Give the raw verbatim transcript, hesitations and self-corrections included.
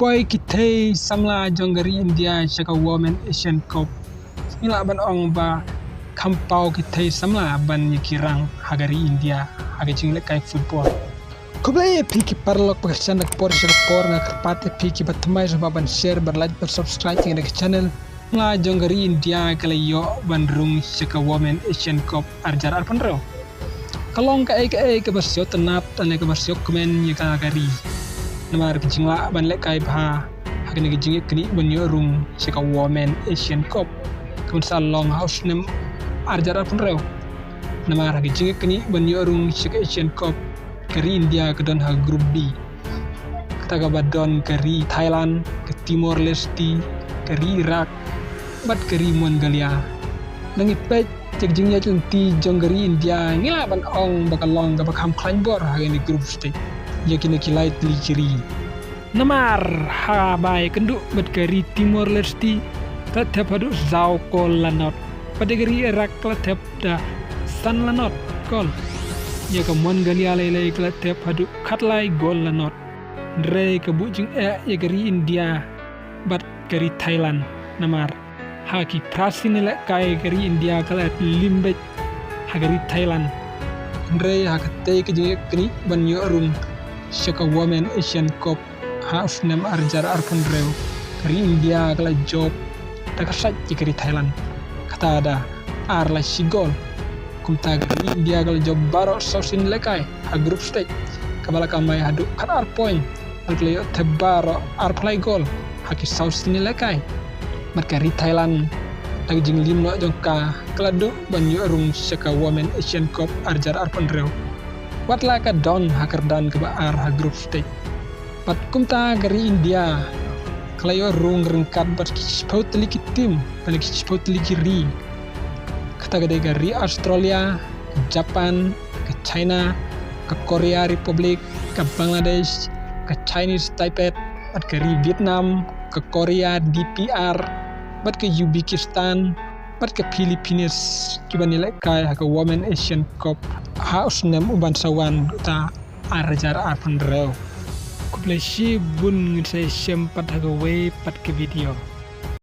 Poi ki thei samla jong ka ri India sha ka Women Asian Cup. Ngi lah ban ong ba kham paw ki thei samla ban ïa ki rang ha ka ri India ha ka jinglehkai football. Khublei ïa phi ki paralok ba kyrshan na ka por sha ka por, nga kyrpad ïa phi ki ba thymmai sngewbha ban share, ban like, ban subscribe ïa kane ka channel. Samla jong ka ri India ka la ïoh ban rung sha ka Women Asian Cup ar hajar arphew hynriew. Ka long kaei kaei kaba sngewtynnat lane kaba sngewkmen ïa ka ri. Namar ka jinglah ban lehkai bha ha kane ka jingïaknieh ban ïoh rung sha ka Women Asian Cup, ka ban sa long ha u snem ar hajar arphew hynriew. Namar ha ka jingïaknieh ban ïoh rung sha ka Asian Cup, ka ri India ka don ha Group B. Kata kaba don ka ri Thailand, ka Timor Leste, ka ri Iraq bad ka ri Mongolia. Ngi peit ïa ka jingïaid lynti jong ka ri India, ngi lah ban ong ba ka long kaba kham khlaiñ bor ha kane ka group stage ïa kine ki lai tylli ki ri. Namar haba ïakynduh bad ka ri Timor Leste, ka la thep haduh saw kol la nod. Bad ïa ka ri Iraq ka la thep da san la nod kol. Ïa ka Mongolia lei lei ka la thep haduh khatlai kol la nod. Hynrei ka buh jingeh ïa ka ri India bad ka ri Thailand, namar ha ki phra sien lehkai ka ri India ka la lim beit ha ka ri Thailand. Hynrei ha katei ka jingïaknieh ban ïoh rung sha ka Women Asian Cup ha u snem ar hajar arphew hynriew, ka ri India ka la jop da ka sait ïa ka ri Thailand, kata da ar la shi kol. Kumta ka ri India ka la jop baroh saw sien lehkai ha group stage, kaba la kamai haduh khatar point, bad ka la ïoh thep baroh arphew lai kol ha ki saw sien lehkai. Bad ka ri Thailand, da ka jinglim noh jong ka, ka la duh ban ïoh rung sha ka Women Asian Cup ar hajar arphew hynriew, wat la ka don ha kyrdan kaba ar ha group stage. Bad kumta ka ri India ka la ïoh rung ryngkat bad ki shiphew tylli ki team, bad ki shiphew tylli ki ri. Kata ka dei ka ri Australia, ka Japan, ka China, ka Korea Republic, ka Bangladesh, ka Chinese Taipei, bad ka ri Vietnam, ka Korea D P R, bad ka Uzbekistan, bad ka Philippines, kiban ïalehkai ha ka Women Asian Cup ha u snem uban sa wan, uta ar hajar arphew hynriew. Khublei shibun, ngin sa ïashem pat ha kawei pat ka video.